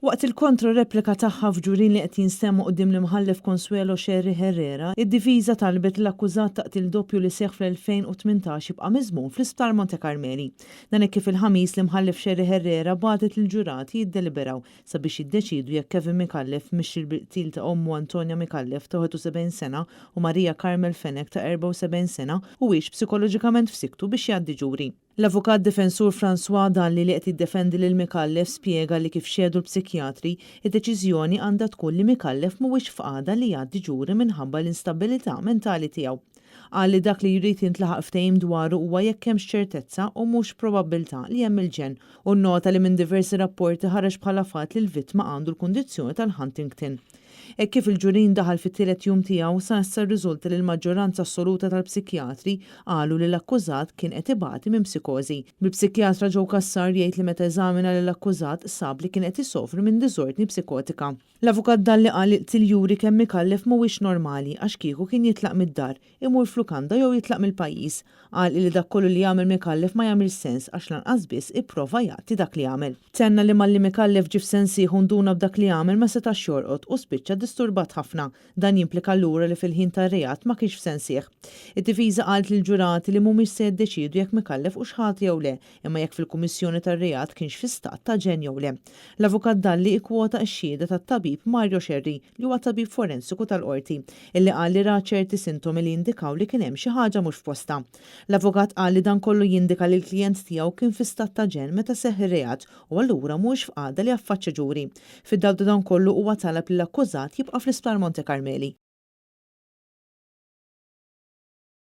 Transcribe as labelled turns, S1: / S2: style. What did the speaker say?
S1: Waqt il-kontro-replika tagħha f'ġurin li qed jinstema' quddiem l-Imħallef Consuelo Scerri Herrera, id-difiża talbet li l-akkużat ta' qtil doppju li seħħ fl-2018 jibqa' miżmum fl-Isptar Monte Carmeli. Dan hekk kif il-Ħamis l-Imħallef Scerri Herrera bagħtet lill-ġurati jiddeliberaw sabiex jiddeċiedu jekk Kevin Micallef mixli bil-qtil ta' ommu Antonia Micallef ta' 71 sena u Maria Carmel Fenech ta' 74 sena huwiex psikoloġikament f'siktu biex jgħaddi ġuri. L-avukat difensur Francois Dalli li qed jiddefendi lil Micallef spjega li kif xehdu l-psikjatri, id-deċiżjoni għandha tkun li Micallef mhuwiex f'qagħda li jgħaddi ġuri minħabba l-instabbilità mentali tiegħu. Qal li dak li jrid jintlaħaq ftehim dwaru huwa jekk hemmx ċertezza u mhux probabbiltà li hemm il-ġenn u nnota li minn diversi rapporti ħareġ bħala fatt li l-vittma għandu l-kundizzjoni tal-Huntington. Hekk kif il-ġurin daħal fit-tielet jum tiegħu, sa issa rriżulta li l-maġġoranza assoluta tal-psikjatri qalu li l-akkużat kien qed ibati minn psikożi. Bil-psikjatra Joe Cassar jgħid li meta eżamina lill-akkużat sab li kien qed isofri minn diżordni psikotika. L-Avukat Dalli qal li l-qtil juri kemm Micallef mhuwiex normali għax kieku kien jitlaq mid-dar, imur f'lukanda jew jitlaq mill-pajjiż. Qal illi dak kollu li għamel Micallef ma jagħmilx sens għax lanqas biss ipprova jgħatti dak li għamel. Tenna li malli Micallef ġie f'sensih u nduna b'dak li għamel ma setax jorqod u spiċċa disturbat ħafna. Dan jimplika allura li fil-ħin tar-reat ma kienx f'sensih. Id-difiża qalet lill-ġurati li mhumiex se jiddeċiedu jekk Micallef hux ħati jew le, imma jekk fil-kummissjoni tar-reat kienx fi stat ta' ġenn jew le. L-Avukat Dalli ikkwota x-xhieda tat-tabib Mario Scerri, li huwa tabib forensiku tal-Qorti, illi qal li ra ċerti sintomi li jindikaw li kien hemm xi ħaġa mhux f'postha. L-avukat qal li dan kollu jindika li l-klijent tiegħu kien fi stat ta' ġenn meta seħħ ir-reat u allura mhuwiex f'qagħda li jaffaċċja ġuri. Fid-dawl ta' dan kollu huwa talab li l-akkużat jibqa' fl-Isptar Monte Carmeli.